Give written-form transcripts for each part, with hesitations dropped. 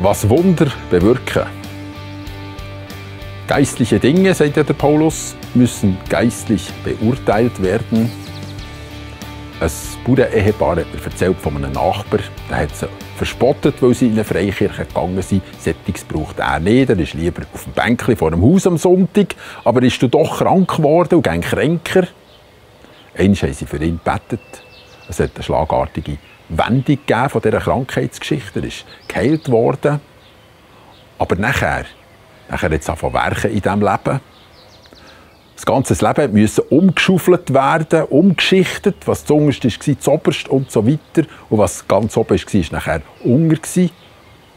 was Wunder bewirken. Geistliche Dinge, sagt ja der Paulus, müssen geistlich beurteilt werden. Ein Bauern-Ehepaar hat mir erzählt von einem Nachbar, der hat sie verspottet, weil sie in eine Freikirche gegangen sind. Sättiges braucht er nicht, er ist lieber auf dem Bänkchen vor dem Haus am Sonntag. Aber ist du doch krank geworden und ging kränker. Einmal haben sie für ihn gebetet. Es hat eine schlagartige Wendung gegeben von dieser Krankheitsgeschichte. Er ist geheilt worden. Aber nachher hat es angefangen zu werken in diesem Leben. Das ganze Leben musste umgeschaufelt werden, umgeschichtet. Was zuunterst war, zuoberst und so weiter. Und was ganz oben war, war nachher unter.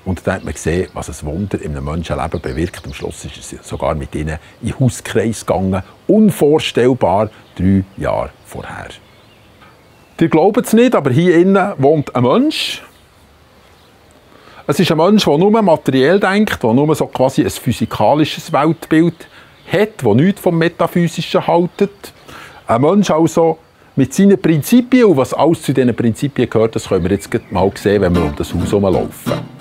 Und dann hat man gesehen, was ein Wunder in einem Menschenleben bewirkt. Am Schluss ist es sogar mit ihnen in den Hauskreis gegangen. Unvorstellbar 3 Jahre vorher. Ihr glaubt es nicht, aber hier innen wohnt ein Mensch. Es ist ein Mensch, der nur materiell denkt, der nur so quasi ein physikalisches Weltbild hat, der nichts vom Metaphysischen hält. Ein Mensch also mit seinen Prinzipien, und was alles zu diesen Prinzipien gehört, das können wir jetzt mal sehen, wenn wir um das Haus herumlaufen.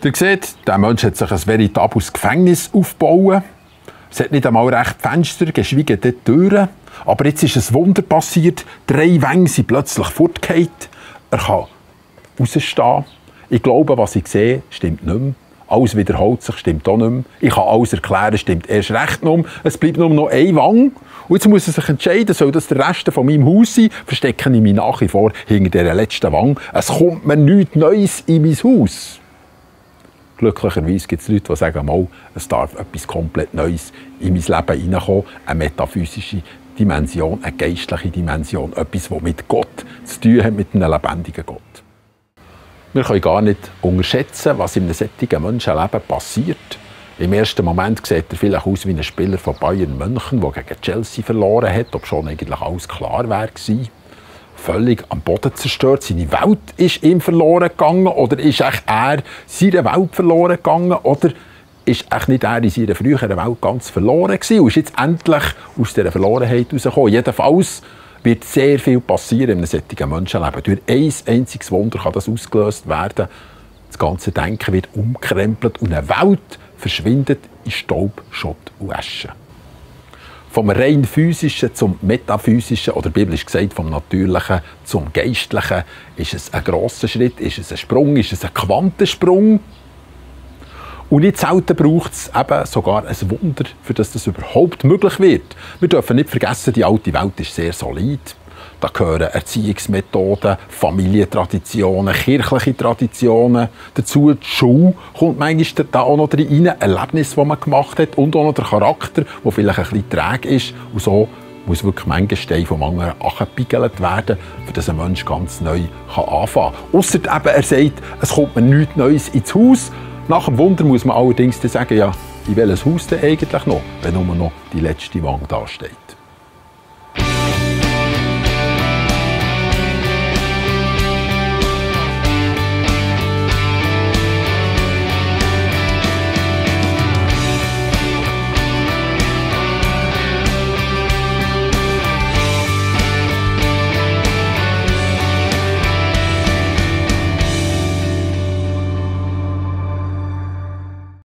Ihr seht, der Mensch hat sich ein veritables Gefängnis aufgebaut. Es hat nicht einmal recht Fenster, geschweige denn Türen. Aber jetzt ist ein Wunder passiert. 3 Wänge sind plötzlich fortgefallen. Er kann rausstehen. Ich glaube, was ich sehe, stimmt nicht mehr. Alles wiederholt sich, stimmt auch nicht mehr. Ich kann alles erklären, stimmt erst recht nicht mehr. Es bleibt nur noch 1 Wang. Und jetzt muss er sich entscheiden, soll das der Rest von meinem Haus sein? Verstecke ich mich nach wie vor hinter dieser letzten Wang. Es kommt mir nichts Neues in mein Haus. Glücklicherweise gibt es Leute, die sagen, mal, es darf etwas komplett Neues in mein Leben hineinkommen. Eine metaphysische Dimension, eine geistliche Dimension. Etwas, das mit Gott zu tun hat, mit einem lebendigen Gott. Wir können gar nicht unterschätzen, was in einem solchen Menschenleben passiert. Im ersten Moment sieht er vielleicht aus wie ein Spieler von Bayern München, der gegen Chelsea verloren hat, obwohl eigentlich alles klar wäre. Völlig am Boden zerstört. Seine Welt ist ihm verloren gegangen. Oder ist er seine Welt verloren gegangen? Oder ist nicht er in seiner früheren Welt ganz verloren gewesen und ist jetzt endlich aus dieser Verlorenheit herausgekommen? Jedenfalls wird sehr viel passieren in einem solchen Menschenleben. Durch ein einziges Wunder kann das ausgelöst werden. Das ganze Denken wird umkrempelt und eine Welt verschwindet in Staub, Schutt und Asche. Vom rein physischen zum metaphysischen oder biblisch gesagt vom natürlichen zum geistlichen ist es ein grosser Schritt, ist es ein Sprung, ist es ein Quantensprung. Und nicht selten braucht es eben sogar ein Wunder, für das das überhaupt möglich wird. Wir dürfen nicht vergessen, die alte Welt ist sehr solid. Da gehören Erziehungsmethoden, Familientraditionen, kirchliche Traditionen dazu. Die Schule kommt manchmal da auch noch rein, Erlebnisse, die man gemacht hat und auch noch der Charakter, der vielleicht ein bisschen träge ist. Und so muss wirklich manche Steine vom anderen abgepiegelt werden, für dass ein Mensch ganz neu anfangen kann. Ausser eben, er sagt, es kommt mir nichts Neues ins Haus. Nach dem Wunder muss man allerdings sagen, ja, in welches Haus denn eigentlich noch, wenn nur noch die letzte Wand da steht.